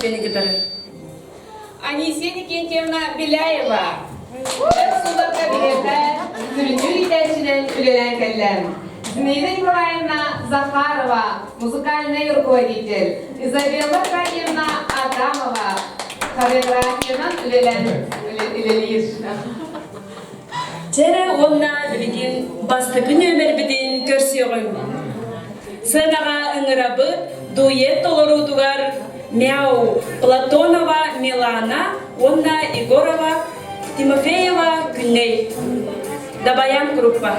түгэни кытары. Анисия Никентьевна Беляева өр сылларга биһиэхэ сүрүннүүр иитээччинэн үлэлээн кэллэ. Зинаида Николаевна Захарова, музыкальный руководитель, Изабелла Аркадьевна Адамова, хореографиянан үлэлээн үлэлиир. Чэрэ уонна билигин бастакы нүөмэрбитин көрсүөҕүҥ. Сыанаҕа ыҥырабыт дуэт толоруутугар Мяу Платонова Милана уонна Егорова Тимофеева Күннэй. Дабайан группа.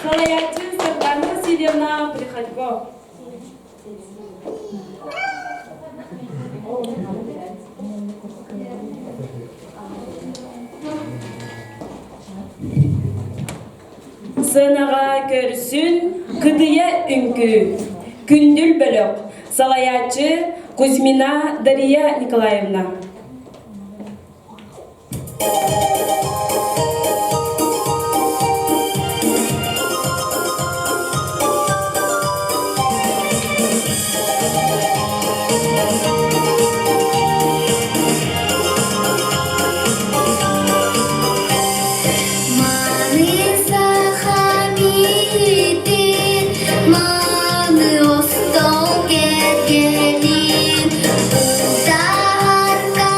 Салайааччы Сардаана Васильевна Приходько. Сыанаҕа көрсүн Кытыйа үҥкүү Күндүл бөлөх салайааччы Кузьмина Дария Николаевна. Маны сахамитин, маны остол кэргэнин, утаарга.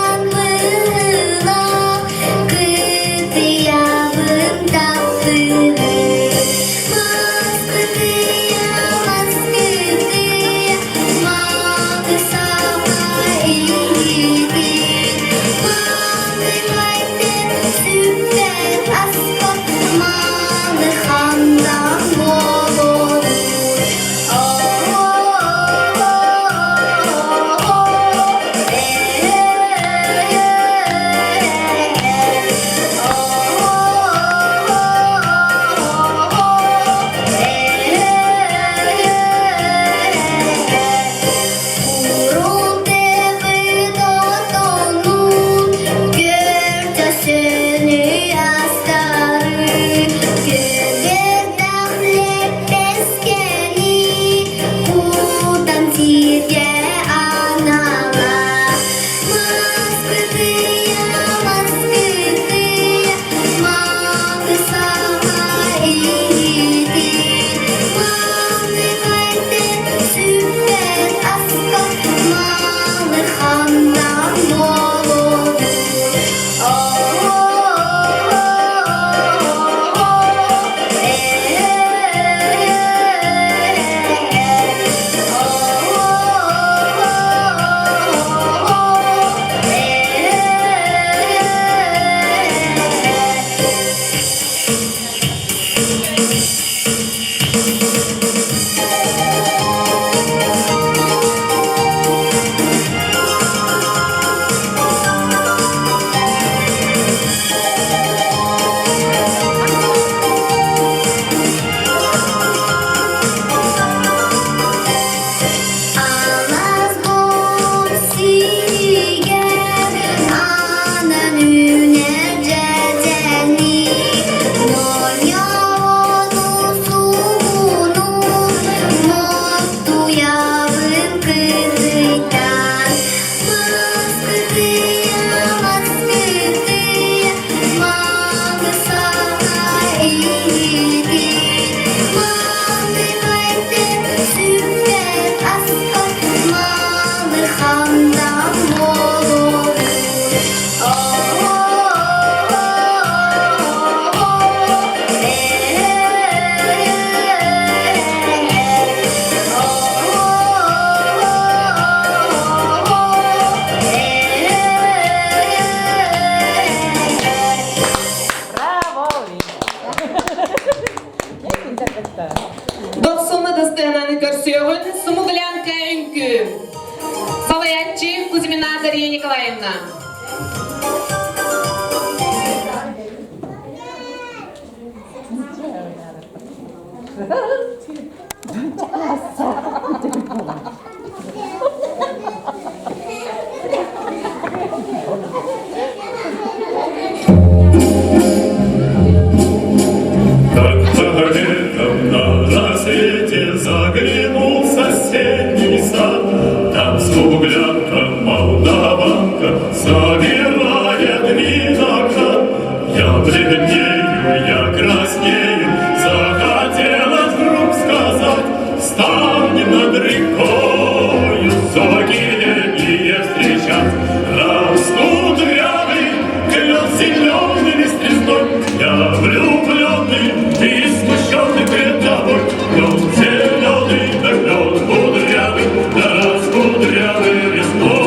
Николаевна. Как-то летом на рассвете заглянул в соседний сад. Там смуглянка, молдаванка собирает виноград. Я бледнею, я краснею, захотелось вдруг сказать, Встанем над рекою, соки летние встречать. Раскудрявый клен зеленый лист лесной, Я влюбленный и смущенный пред тобой. Клен зеленый, да клен кудрявый, да раскудрявый лесной.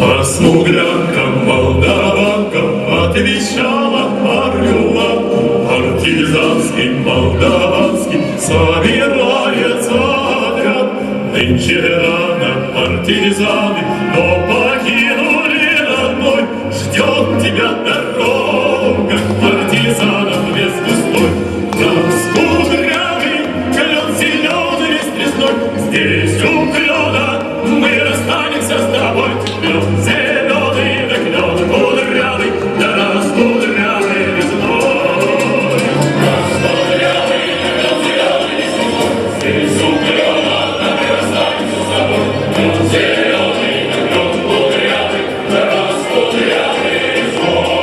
А смуглянка, молдаванка отвечала орла. Партизанский, молдаванский собирается отряд. Нынче рано партизаны, но покинули родной. Ждет тебя дорога, партизанов лес густой. Раскудрявый клен зеленый лист лесной, Здесь у клена мы расстанемся с тобой. Клен зеленый, да клен кудрявый, да раскудрявый лесной. Раскудрявый, да клен зеленый лист лесной, Здесь у клена мы расстанемся с тобой. Клен зеленый, да клен кудрявый, да раскудрявый лесной.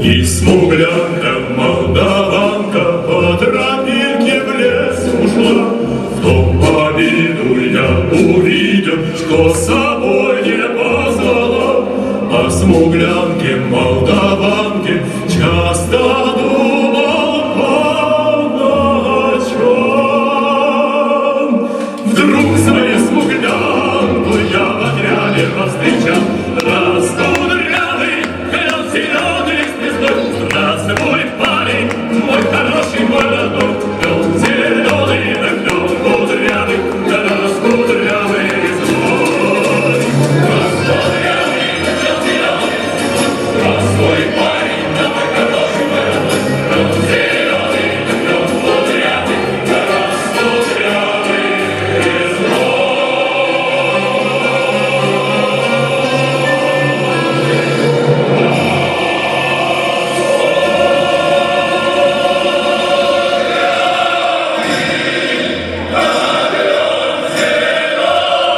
И смуглянка, молдаванка по тропинке в лес ушла. В том обиду я увидел, что с собой не позвала. О смуглянке, молдаванке часто думал по ночам. Вдруг свою смуглянку я в отряде повстречал. Раскудрявый, клен зеленый лесной, Здравствуй, парень, мой хороший, мой родной. Клен зеленый, да клен кудрявый, да раскудрявый лесной. Раскудрявый, да клен зеленый лесной, Здравствуй, парень, да мой хороший, мой родной. Клен зеленый, да клен кудрявый, да раскудрявый лесной. Здравствуй, парень, да мой хороший, мой родной. Клен зеленый, клен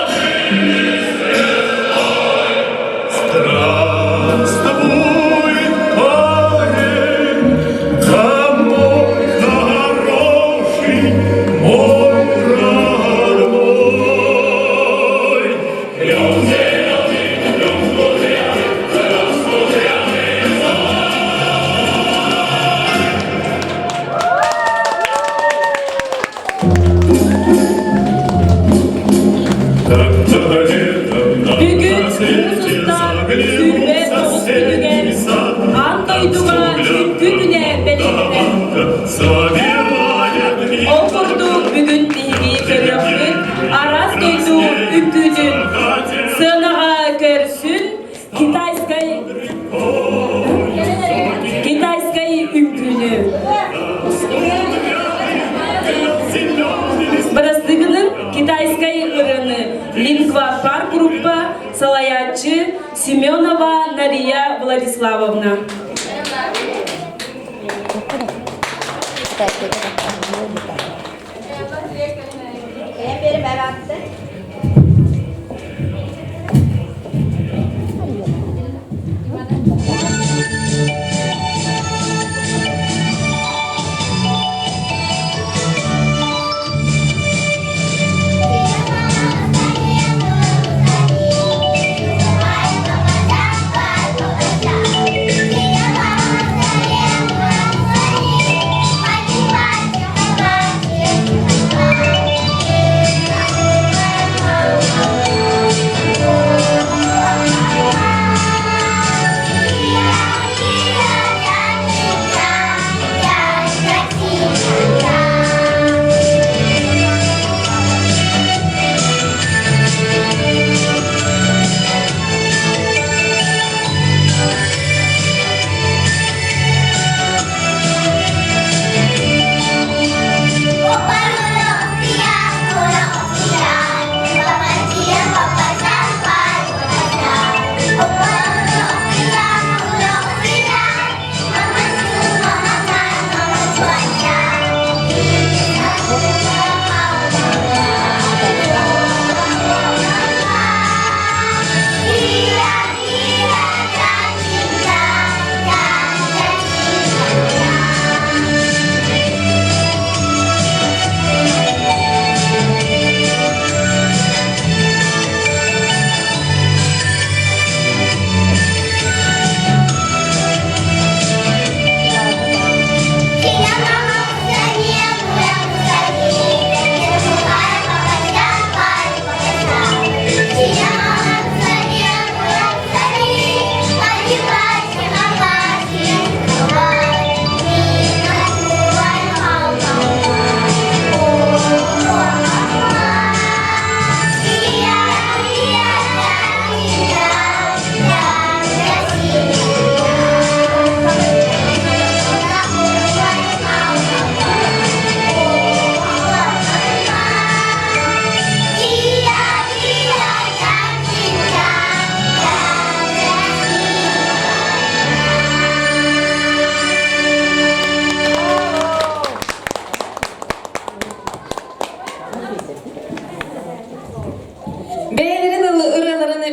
кудрявый, раскудрявый Как-то летом на Бүгүн рассвете муус устар заглянул сүүрбэ в тоҕус күнүгэр соседний сад. аан Там дойдуга үҥкүү күнэ смуглянка, бэлиэтэнэр. молдаванка собирает Ол курдук бүгүн биһиги көрүөхпүт араас дойду үҥкүүтүн сыанаҕа көрсүн китайскай китайскай үҥкүүнү. Бырастыгынын китайскай ырыаны Лингва Парк группа салайааччы Семенова Нария Владиславовна.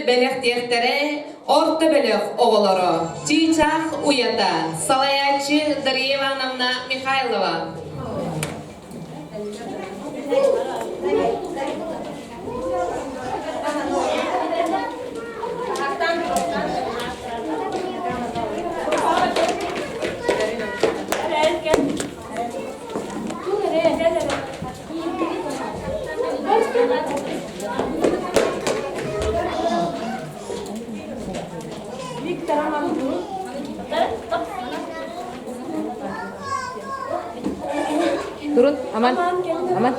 бэлэхтиэхтэрэ орто бөлөх оҕолоро Чыычаах уйата, салайааччы Дария Ивановна Михайлова. Турун, аман, аман.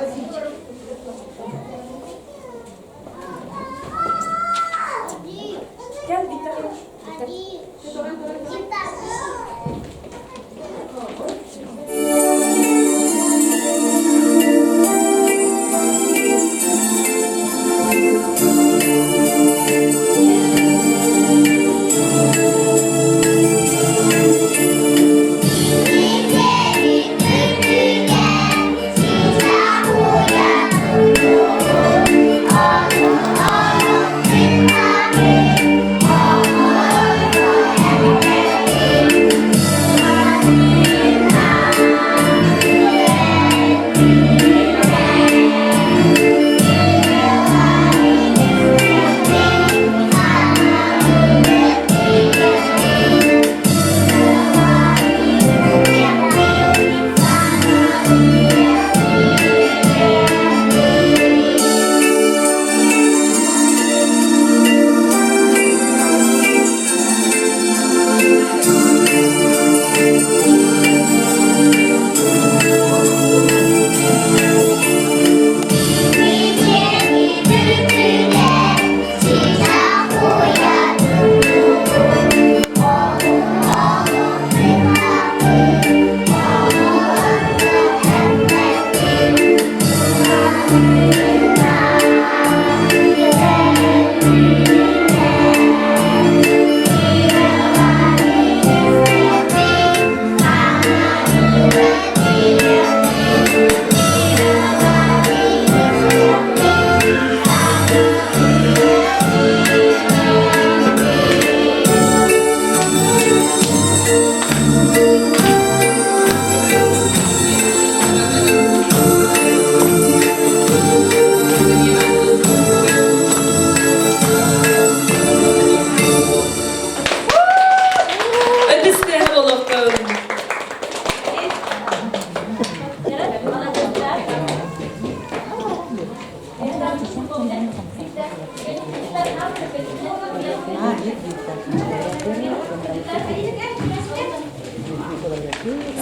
Өтүстээх олохтон.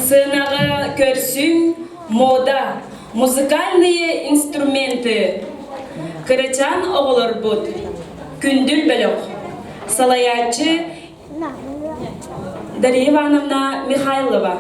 Сыанаҕа көрсүҥ мода, музыкальные инструменты. Кырачаан оҕолорбут Күндүл бөлөх салайааччы Дария Ивановна Михайлова.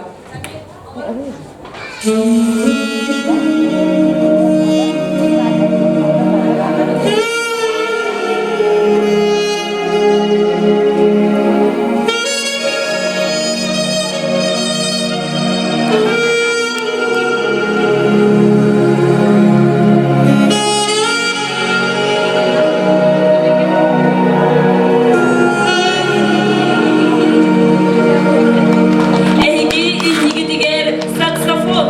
Эһиги иннигитигэр саксофон.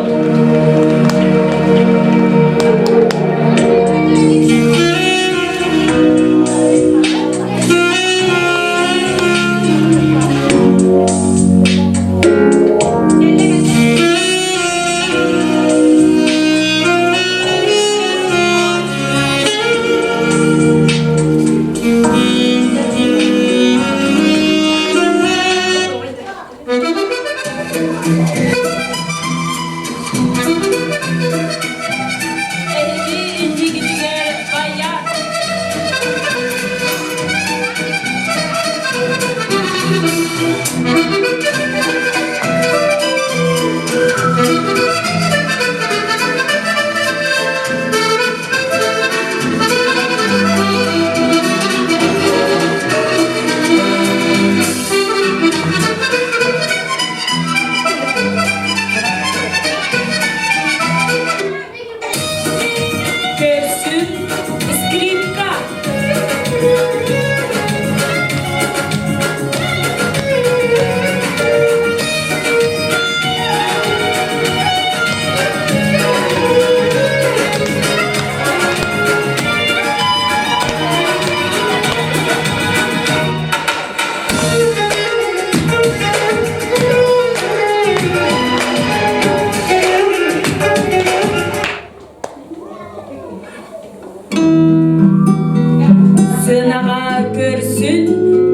Сыанаҕа көрсүн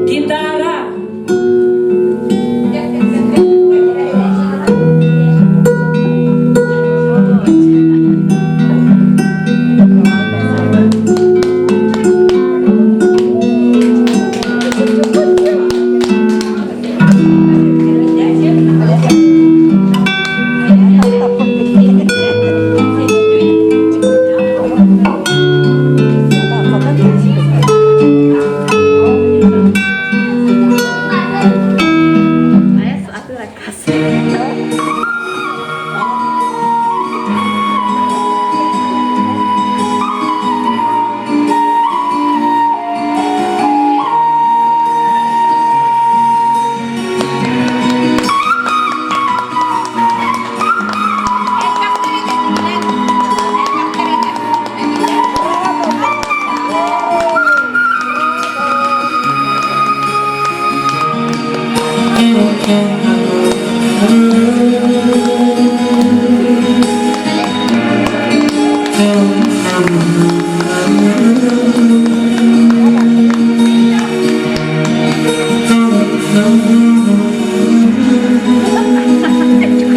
гитара.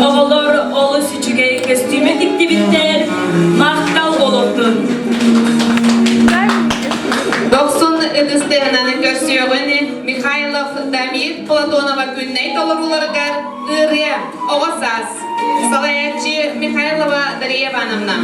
Оҕолор олус үчүгэй көстүүмү тиктибиттэр, махтал буолуохтун. Дохсун ытыстыһынан көрсүөҕүн Михайлов Дамир Платонова күннэй толорууларыгар ырыа оҕо саас салайааччы Михайлова Дария Ивановна.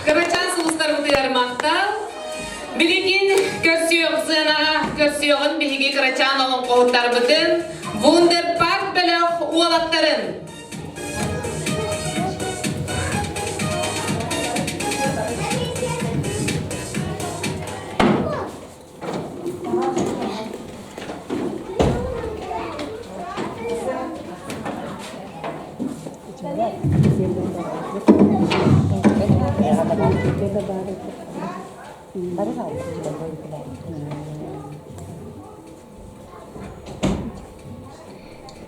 Кырачаан сулустарбытыгар махтал. Билигин көрсүөх сыанаҕа көрсүөҕүн биһиги кырачаан олоҥхоһуттарбытын Вундерпарк бөлөх уолаттарын.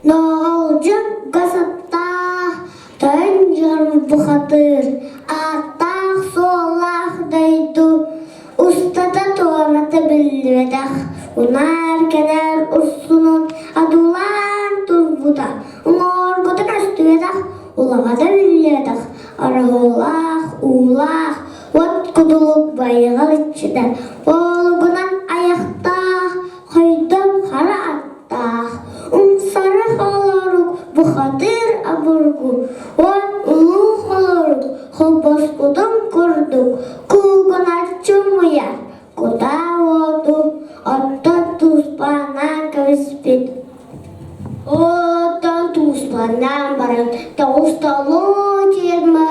Ноҕолдьун гасаттаах, тойон дьон бухатыыр, ааттаах-суоллаах дойду устата-туората биллибэтэх, унаар-кэнээр урсунун одуулаан турбута, уҥуоргута көстүбэтэх, улаҕата биллибэтэх, ороһуулаах, уулаах, уот кудулук байҕал иччитэ, уолугунан айахтаах, хойдом хара аттаах, умсара холорук бухатыыр обургу, уон улуу холорук холбоспутун курдук куугуначчы муйар, кутаа уоту оттон туспанаан кэбиспит. Оттон туспанаан баран тоҕустолуу тиэрмэ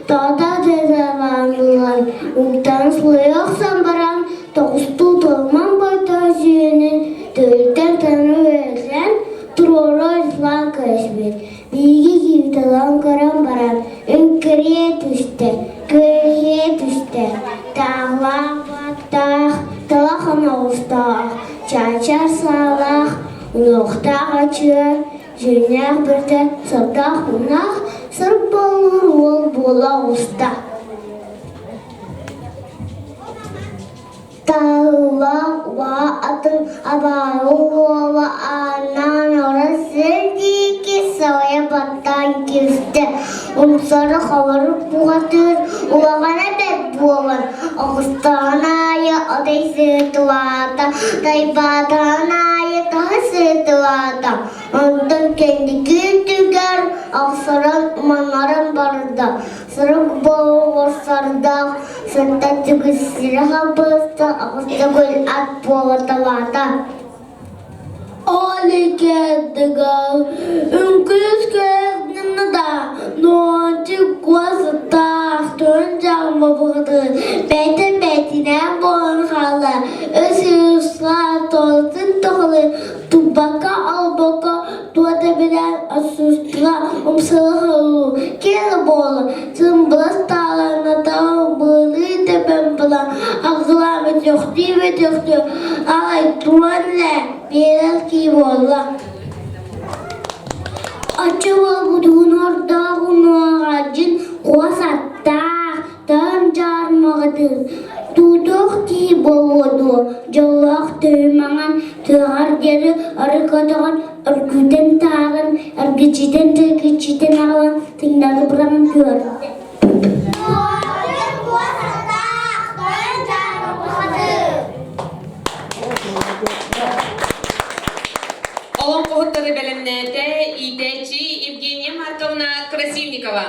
тоҕо тезаванылар уктан сылайа охсон баран тоҕустуу толман бойто сүүнүн төрүттэн таҥы үөрэтэн туруору ислам кэбиспит. Биһиги кииртэлээн көрөн баран үҥкүрүйэ түстэ, күөлэһийэ түстэ, таахлаах бааттаах, талах оноҕостоох, чаачар саалаах, унуохтаах ачыа, дьүннээх бөртө, сордоох муннаах, сырып боллуур уол буола оҕуста. Таһыылаах убаһа атын абааһы уола аанаан орон сир диэки салайа баттаан киирдэ, умсары холорук бухатыыр улахана бэрт буолан, оҕустаҕын аайы отой сыытылаата, тайбаатаҕын аайы таһы сыытылаата, онтон кэнники өттүгэр охсорон маннаран барда. Сурук буолуорсардаах сырта түгүссүрэ хабыста аҕыста күн ат буолаталаата. Ол иккиэрдигэр үҥкүс көрүҥнэннэ да, нуончу куос ыттаах турун дьаама быһытын бэйэтэ бэйэтинээн буолан хаалла, өс ыырсаан туолатын тухары туппакка олбокко туота билэн отсутствие умсылыһыллуу киэр буола сымбылас тааланатаҕын быылыы тэбэн булан аҕылаан бөтөхтүү-бөтөхтүү арай туран эрэ биэрэр кии буолла. Оччо буолбутун ордоох унуоҕа дьин куос аттаах, Таам дьаармаҕытын туутуох киһи буолуо дуо, дьоллоох төһүмаҥан тыаҕар диэри ары көтөҕөн, өргүтэн таһааран, эргичитэн-тиргичитэн аҕалан тыҥнары быраҕан көрдө. Олоҥхоһуттары бэлэмнээтэ иитээччи Евгения Марковна Красильникова.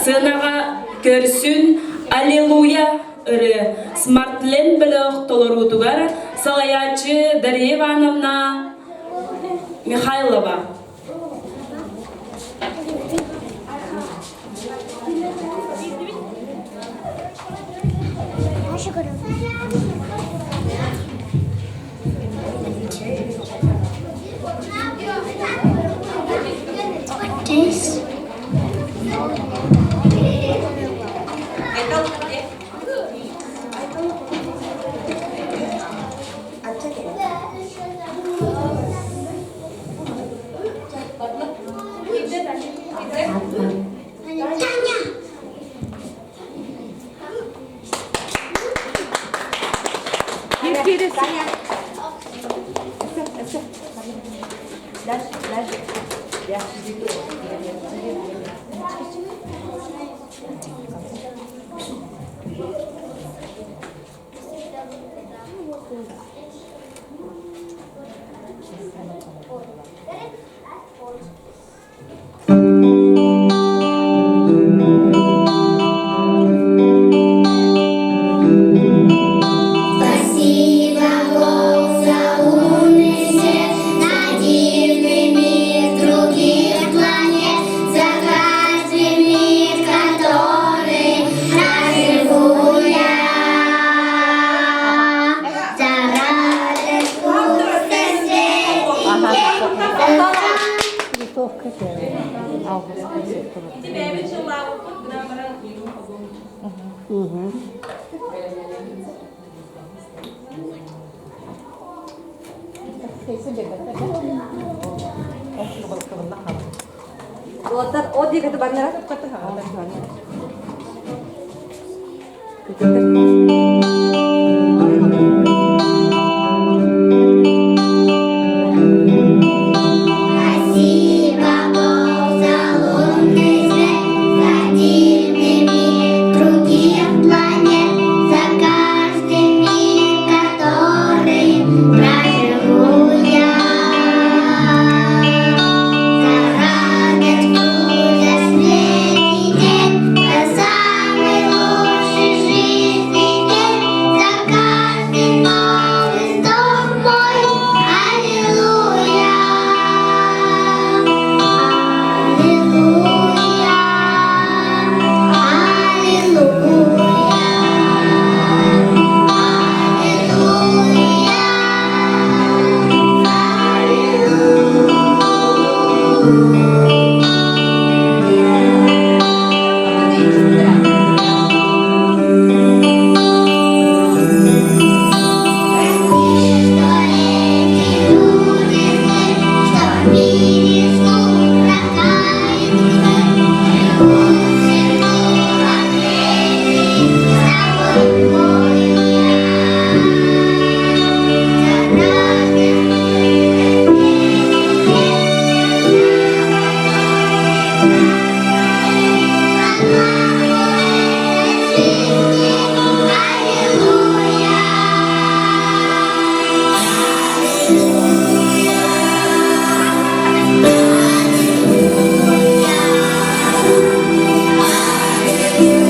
Сыанаҕа көрсүн «Аллилуйя» ырыа Смартлен бөлөх толоруутугар салайааччы Дария Ивановна Михайлова. This Таня! Спасибо, Бог, за лунный свет на дивный мир других планет, за каждый миг, который проживу я. За радость пусть свете. Спасибо, Бог, за лунный свет, за дивный мир других планет, за каждый миг, который проживу я. За радость, за светлый день, за самый лучший жизни день, за каждый новый вздох мой. Аллилуйя! Аллилуйя! Аллилуйя! Аллилуйя! Прости, что эти люди злы, что в мире злу рождает тьмы. Живут в сердцу победы, с тобой мой я. За радость, за Аллилуйя!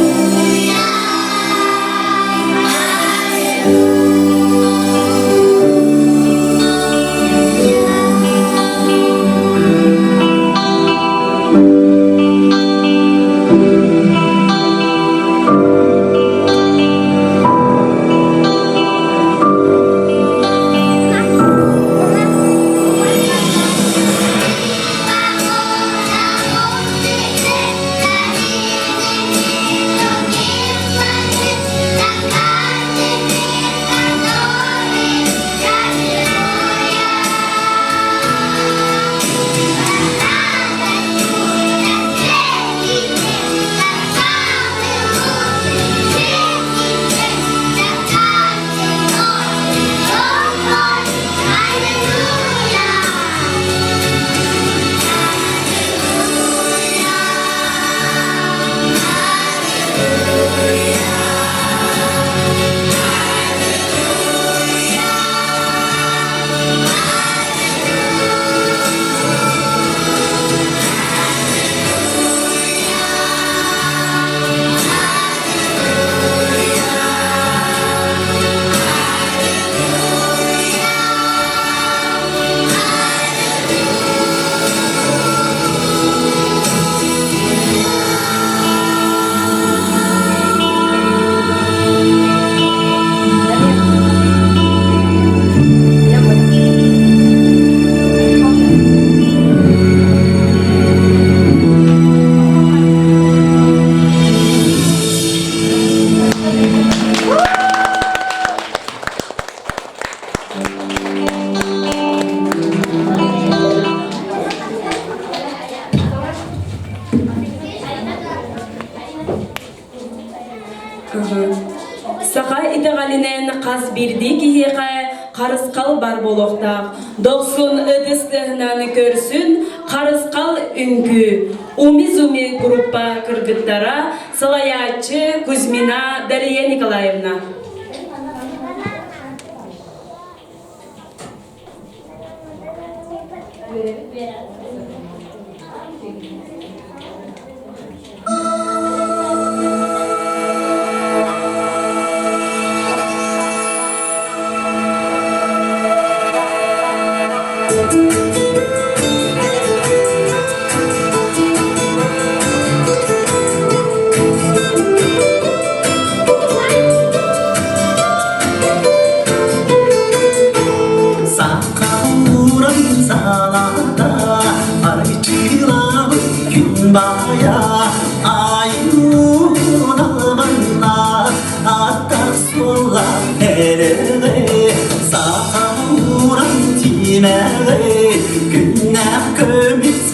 Аллилуйя! Саха итэҕэлинэн хас биирдии киһиэхэ харысхал бар буолуохтаах. Дохсун ытыс тыаһынан көрсүн харысхал үҥкүү. Уми-зуми группа кыргыттара салайааччы Кузьмина Дария Николаевна. Сахалуран салата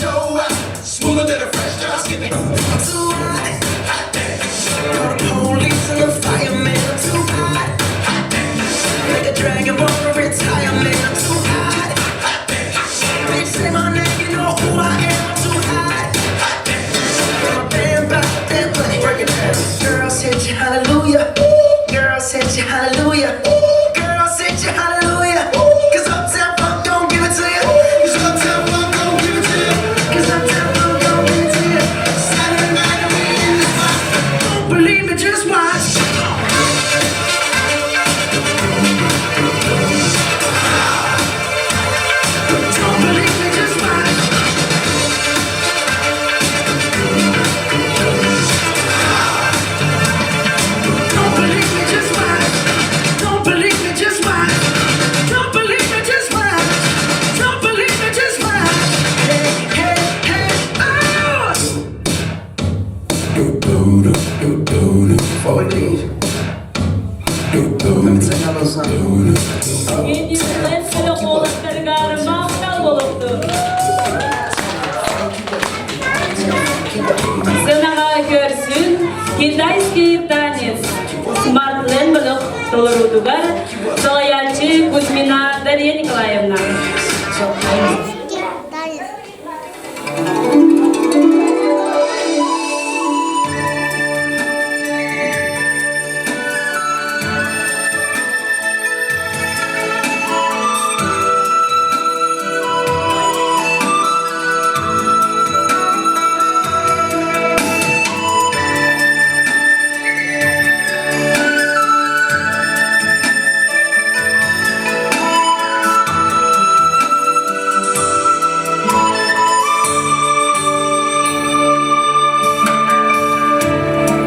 show out. Smoother than a fresh drop. Skip it. I'm too hot. Hot damn. Call the police and the fireman. I'm too hot. Hot damn. Make a dragon wanna retire, man. I'm too hot. Hot damn. Bitch, say my name, you know who I am. I'm too hot. Hot damn. And my band 'bout that money. Break it down. Girls hit you, hallelujah. Girls hit you, hallelujah. Girls hit you, hallelujah. 'Cause Uptown Funk don't give it to you. 'Cause Uptown Funk don't give it to you. 'Cause Uptown Funk don't give it to you. Saturday night and we in the spot. Don't believe me, just watch. Don't believe me, just watch. Don't believe me, just watch. Don't believe me, just watch. Don't believe me, just watch. Don't believe me, just watch. Hey, hey, hey, oh! Do do do do do do. Before we leave, let me tell y'all a little something. Genium Land бөлөх уолаттарыгар махтал буолуохтун. Сыанаҕа көрсүн китайский танец Смартлен бөлөх толоруутугар салайааччы Кузьмина Дарья Николаевна. Танец.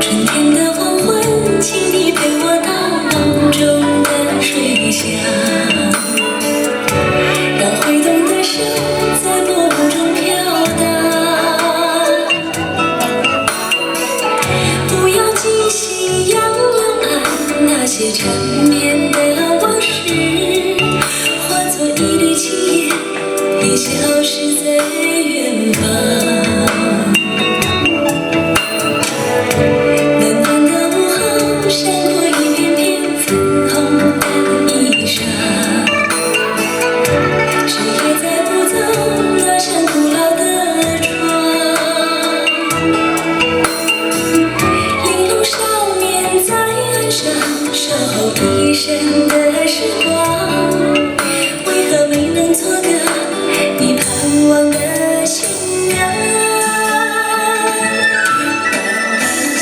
春天的黄昏，请你陪我到梦中的水乡，让挥动的手在波浪中飘荡。不要记夕阳两岸那些缠绵的往事，化作一缕青烟，也消失在远方。暖暖的午后，闪过一片片粉红的衣裳，谁也载不走那扇古老的窗。玲珑少年在岸上守候一生的时光，为何没能做个你盼望的新娘？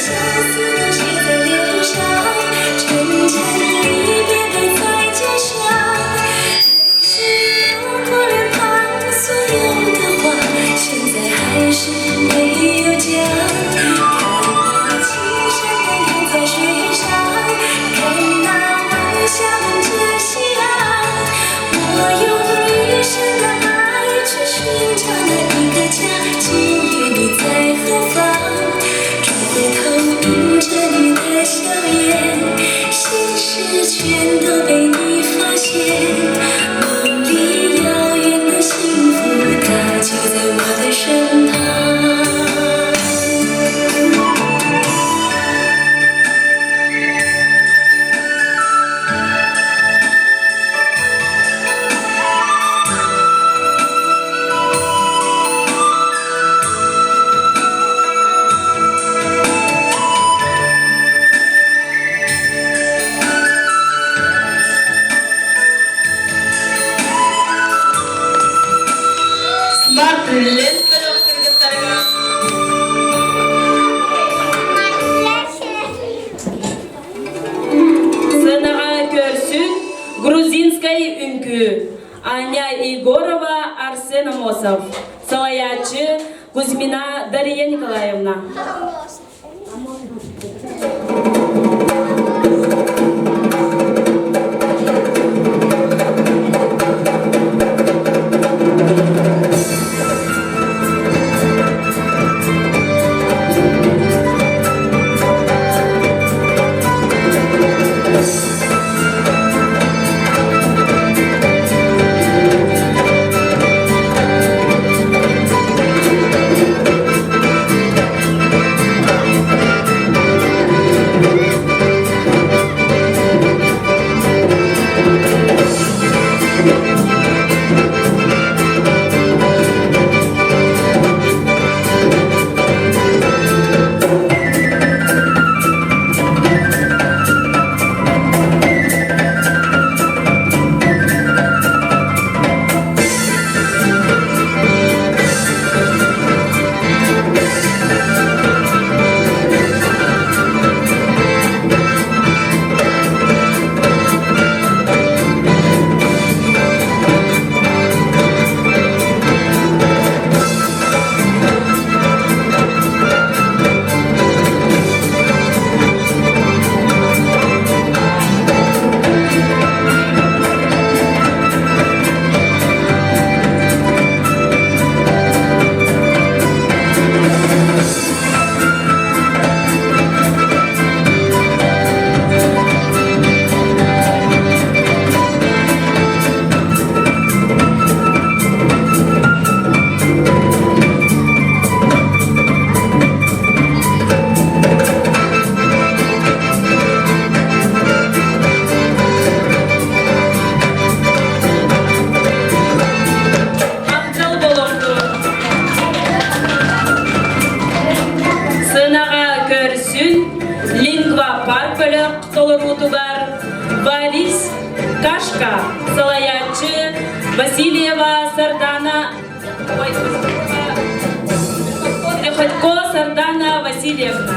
相思都写在脸上，沉沉离别悲在街上。是我脸庞所有的话，现在还是没有讲。看那青山倒映在水上，看那晚霞映着夕阳。我用一生的爱去寻找那一个家，今夜你在何方？转回头迎着你的笑颜，心事全都被你发现。梦里遥远的幸福，它就在我的身旁。 Smart Land бөлөх кыргыттарыгар Сыанаҕа көрсүн грузинскай үҥкүү Аня Егорова, Арсен Амосов. Салайааччы Кузьмина Дарья Николаевна. бөлөх толоруутугар Валис Кашка салайааччы Васильева Сардана Приходько Сардана Васильевна.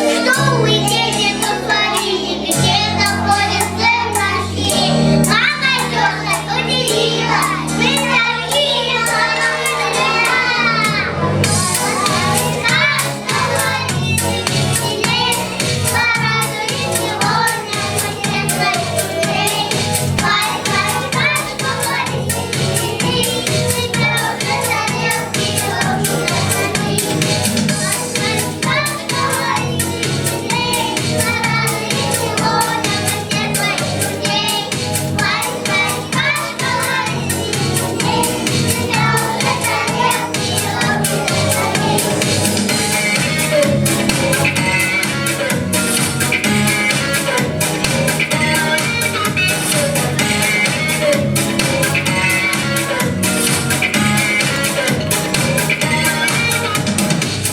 Что вы, дети, тут творите? Где находится нашли? Мама тетя удивила, мы такие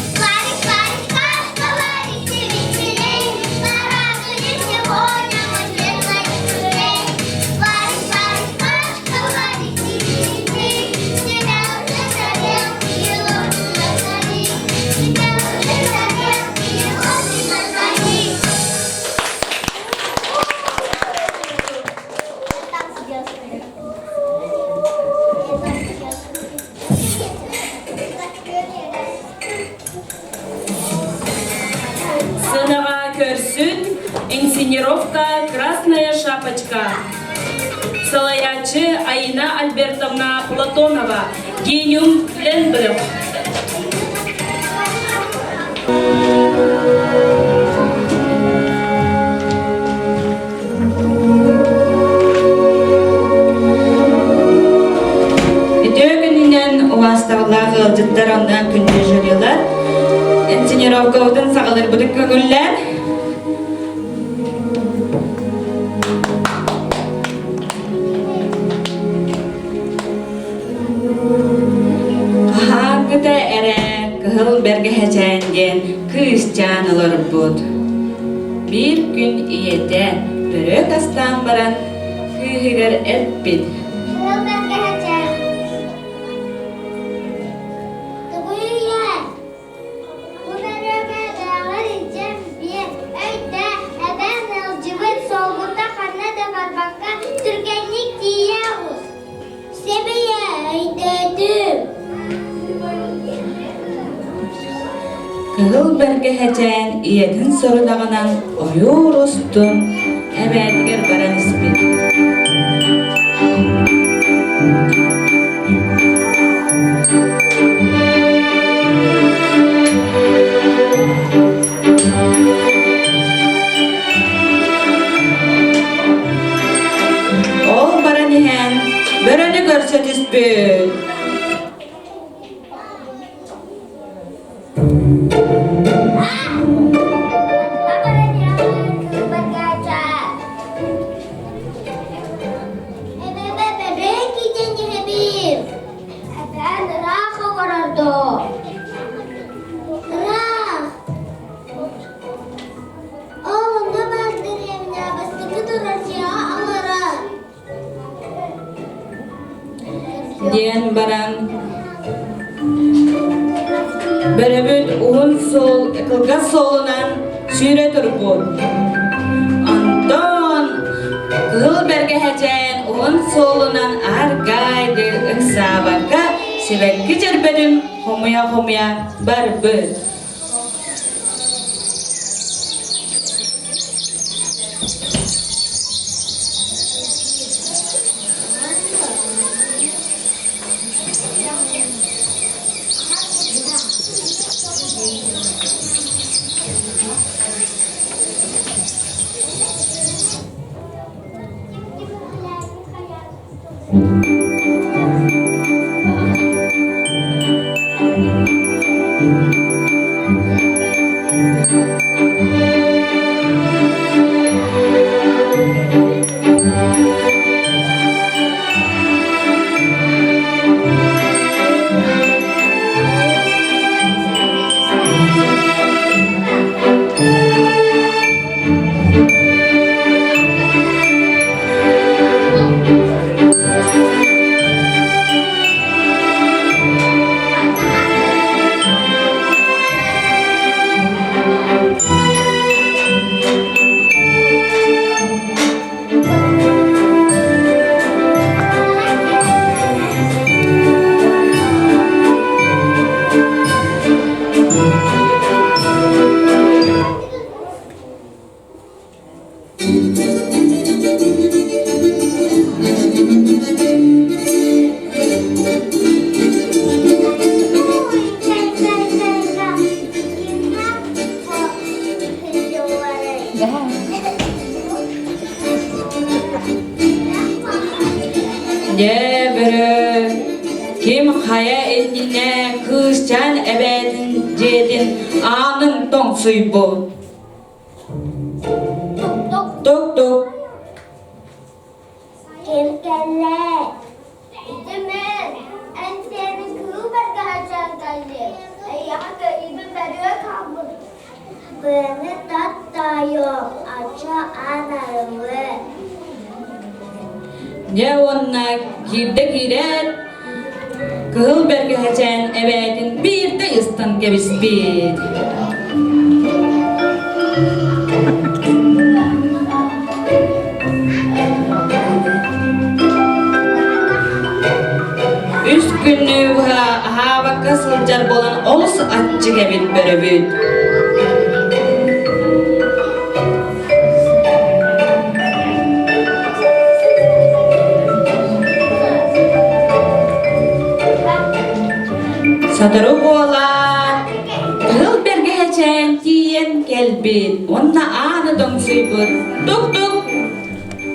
Варик, Варик, кашка, варите веселей, Порадуем сегодня мы всех своих друзей. Варик, Варик, кашка, варите веселей, Тебя уже тарелки ложки наколи, Тебя уже тарелки ложки наколи. Я там сидела, Я там сидела. Сынаҕа көрсүн, инсценировка «Красная шапочка». Салайааччы Аина Альбертовна Платонова, Гениум Ленбрев. Үтүө күнүнэн убаастабыллаах ыалдьыттар оннан күндү жюрилар. Инсценировкабытын саҕаларбытын көҥүллээн Хаһааҥҥыта эрэ кыһыл бэргэһэчээн диэн кыысчаан олорбут. Биир күн ийэтэ бөрө астаан баран кыыһыгар эппит: Кыһыл бэргэһэчээн. Тугуйа! Бу бөрөкө илдьэн биэр, өйдөө, эбэм ыалдьыбыт солбута ханна да барбакка түргэнник тиийэ оҕус. Сэбийэ өйдөөтүм. Кыһыл бэргэһэчээн ийэтин сорудаҕынан ойуур устун эбээтигэр баран испит. Диэн баран бөрөбүт уһун суол кылгас суолунан сүүрэ турбут. Онтон кыһыл бэргэһэчээн уһун суолунан аргайды ыксаабакка сибэкки чөрбөтүн хомуйа-хомуйа барбыт. Дьэ, бөрө, ким хайа иннинэ кыысчаан эбээтин дьиэтин аанын тоҥсуйбут. Тук-тук. Ким кэллэ? Ити мен, эн сиэнин кыыл бэргэһэчээн кэллим. Эйиэхэ кэйиибин бөрүө хаалбыт. Быаны таттайом, ача аан арылы. Дьэ уонна киирдэ киирээт, кыһыл бэргэһэчээн эбээтин биирдэ ыстан кэбиспит. Үс күнү быһа аһаабакка сылдьар буолан олус аччык эбит бөрөбүт. Сотору буолаат, кыһыл бэргэһэчээн тиийэн кэлбит уонна ааны тоҥсуйбут. Тук-тук!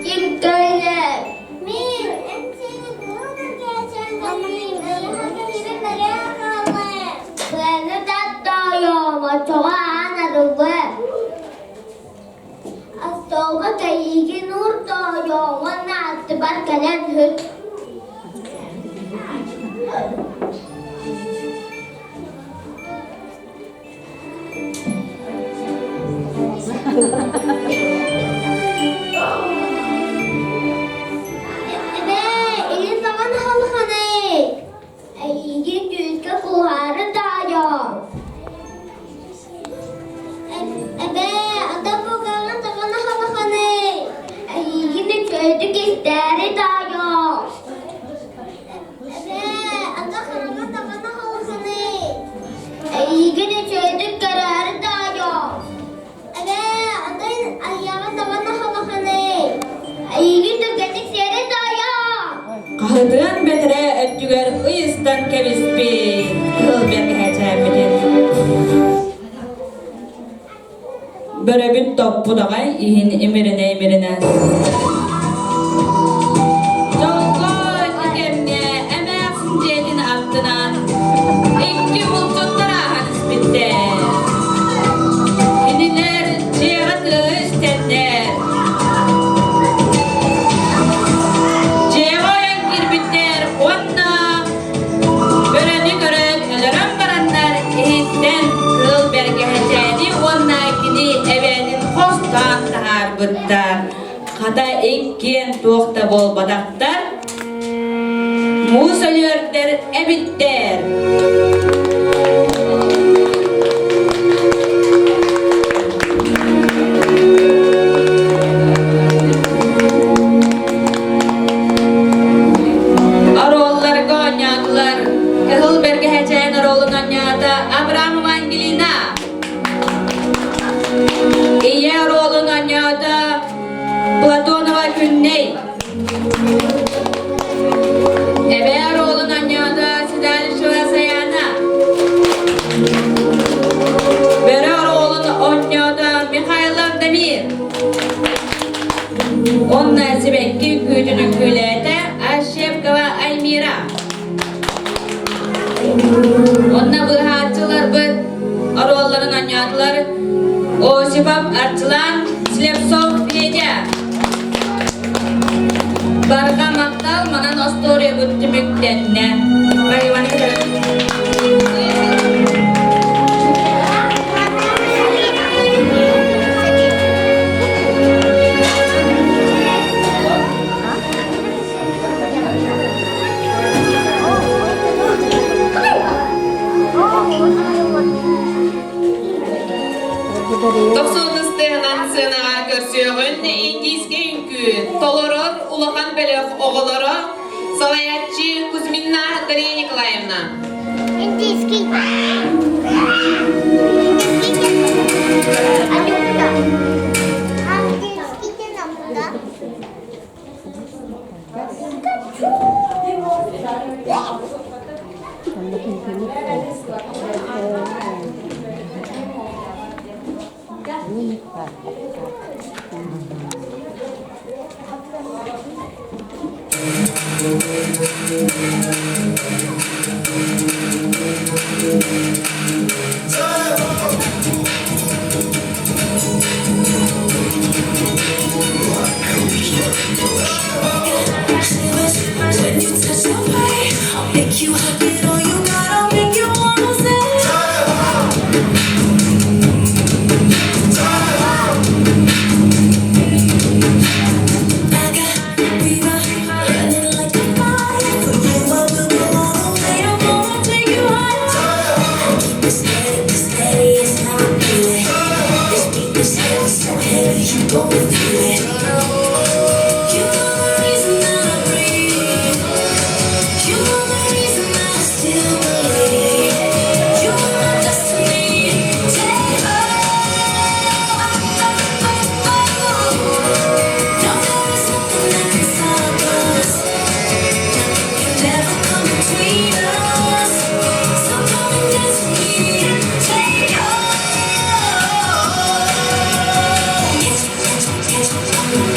Ким кэлэр? Мин, эн сиэни кыһыл бэргэһэчээн кэллим, эйиэхэ кэлибин бэрээ хааллым. Быаны таттойом, оччоҕо аан арыллыа. Остуолга кэйиигин уур тоойуо уонна аттыбар кэлэн үһү Эбээ, илин саҕан халханый! Эйигин түүскэ куһаары таайоо! Эбээ, ата бугаҕын саҕана халханый! Эйигин үчүгэйдик истээри таайоо! Эбээ, ата хараҥа саҕана халханый! Эйигин үчүгэйдик көрөөрү таайоо! Эбээ, атын айаҕа саҕана халханый! Эйигин түргэнник сиэри таайоо! Хаһытыан бэтэрээ өттүгэр ыйыстан кэбиспит, кыһыл бэргэһэчээммитин. Бөрөбүт топпут аҕай иһин имиринэ-имиринэ. Дьолго ити кэмҥэ эмээхсин дьиэтин аттынан икки булчуттар ааһан испиттэр. Кинилэр дьиэҕэ тыаһы истэннэр Дьиэҕэ ойон киирбиттэр уонна бөрөнү көрөн өлөрөн бараннар иһиттэн кыыл бэргэһэчээни уонна кини эбээтин хостоон таһаарбыттар. Хата иккиэн туох да буолбатахтар. Муус өлүөрдэр эбиттэр. Оруолларга оонньоотулар Кыһыл Бэргэһэчээн оруолун оонньоото Абрамова Ангелина. Ийэ оруолун оонньоото Платонова Күннэй. Эбээ оруолун оонньоото Седалищева Саяна. Бөрө оруолун оонньоото Михайлов Дамир. Онно сибэкки үҥкүүтүн үҥкүүлээтэ Ащепкова Аймира. Онно быыһааччыларбыт оруолларын оонньоотулар Осипов Арчылан, Слепцов Федя. Барҕа махтал манан остуоруйабыт түмүктэннэ. Тохсунус тыһынан сыанаҕа көрсүөҕүн индийскэй үҥкүү толорор улахан бөлөх оҕолоро салайааччы Кузьмина Дария Николаевна. Индийский. When you touch my way, I'll make you hug it all you got. I'll make you wanna say. I got fever running like a fire. For you, I will go all the way. I'm gonna take you higher. I keep it steady, steady is how I feel it. This beat is heavy, so heavy you gon' feel it. You are the reason that I breathe. You are the reason that I still believe. You are my destiny. Take No, there is nothing that can stop us. Nothing can ever come between us. So come and dance with me. Take Catch me, catch me, catch me,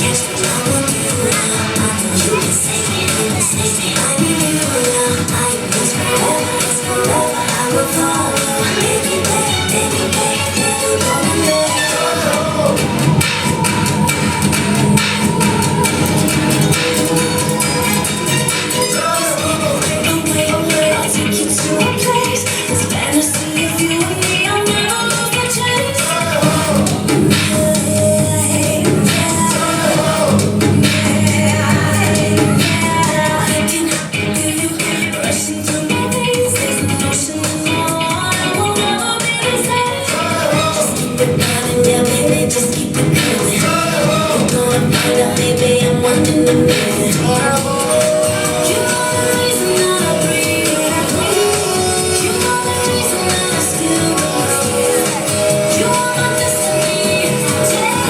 catch me. I want you now. I know you can save me, save me. I need you now. I it's forever, it's forever. I will follow. Baby, baby, baby, baby, never gonna let go. I'll take you to a place. It's fantasy of you and me. I'll never lose the chase. I can feel you rushing through my veins. There's an ocean in my heart. I will never be the same. Just keep it coming, yeah, baby. Just keep it coming. You're gonna find out, baby. I'm one in a million. You are the reason that I breathe. You are the reason that I still believe. You are my destiny. Take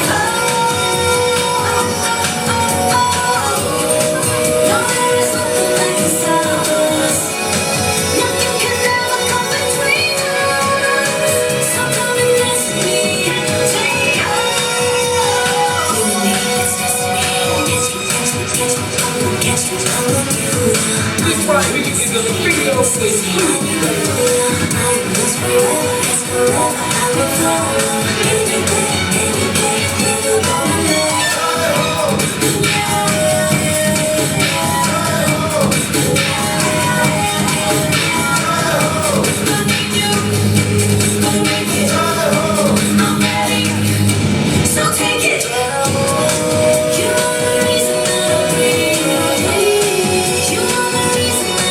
No, there is nothing that can stop us. Nothing can ever come between us. So come and dance with me. Take You and me, it's destiny. Catch me, catch me, catch me, come on, catch me. I want you now. This right here is a video exclusive. It's forever, it's forever. I will follow. Any day, any day, never gonna let go. I need you, gonna make it. I'm ready, so take it. You are the reason that I breathe. You are the reason.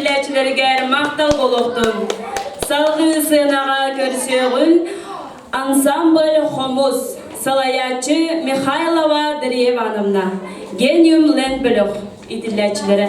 итиллээччилэригэр махтал буолуохтун. Салгыы сыанаҕа көрсүөҕүн ансамбль «Хомус» салайааччы Михайлова Дария Ивановна, Гениум Лен бөлөх итиллээччилэрэ.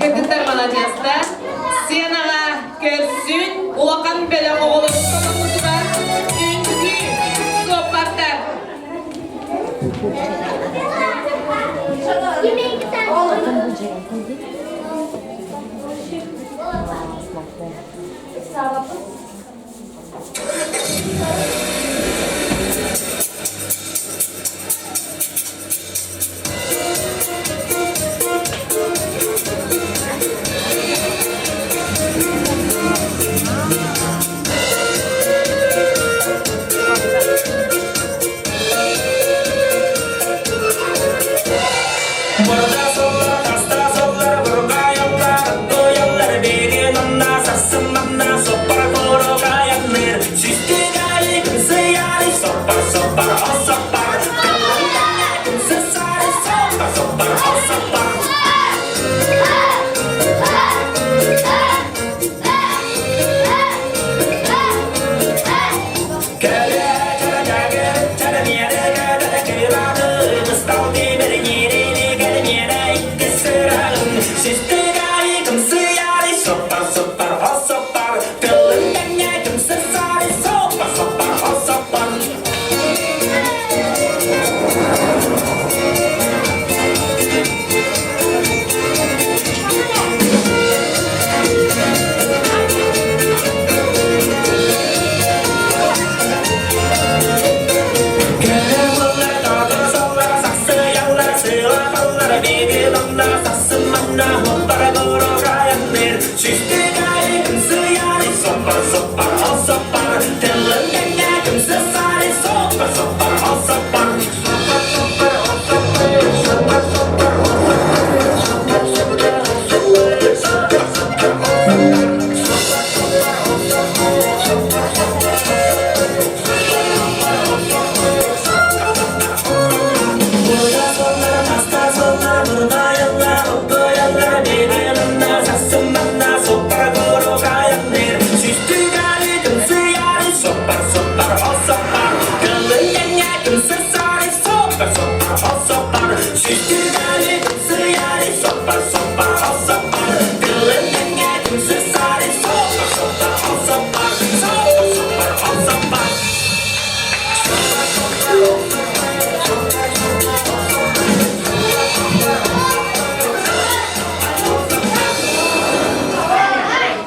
Кыргыттар маладьыастар. Сценаҕа көрсүн, улахан бөлөх оҕолорун толорбутугар үҥкүү суоппардар.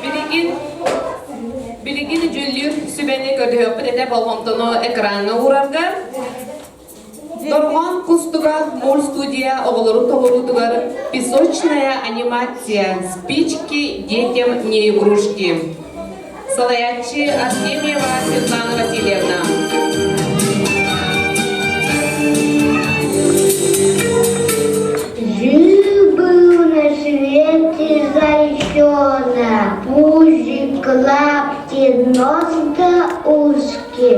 Билигин билигин дьүүллүүр сүбэни көрдөһүөхпүт этэ болҕомтону экраҥҥа уурарга. Дорҕоон кустуга мультстудия оҕолорун толоруутугар «Песочная анимация. Спички детям не игрушки». Салайааччы Артемьева Светлана Васильевна. Жил-был на свете зайчонок, пузик, лапки, нос да ушки.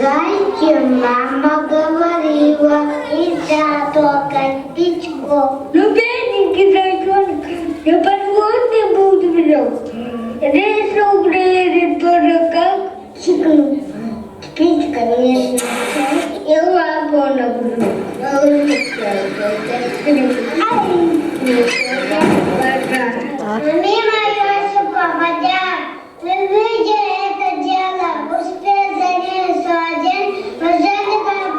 Зайке мама говорила, нельзя только спичку. Ну, бедненький зайчонок, я подводный буду Решил проверить тоже как чикну. Спичка не и лапу Мимо Йосипа, хотя вы видели это дело, успел за ним один, пожалуйста,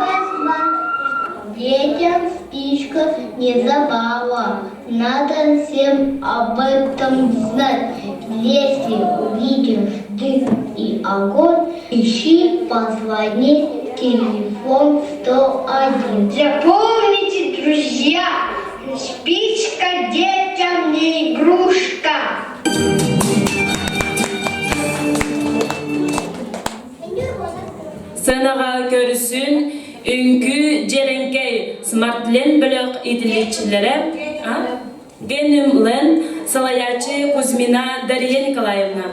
Детям спичка не забава, надо всем об этом знать. Если увидишь дым и огонь, ищи, позвони, телефон 101. Запомните, друзья, спичка детям не игрушка. Сыанаҕа көрсүн үҥкүү дьиэрэҥкэй Смартлен бөлөх иитиллээччилэрэ Геним Лен салайааччы Кузьмина Дария Николаевна.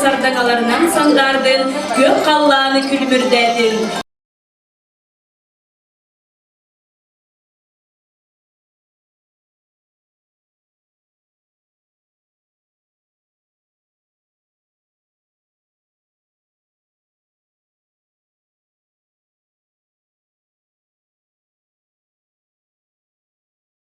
сардаҥаларынан сандаардын, күөх халлааны күлүмүрдээтин.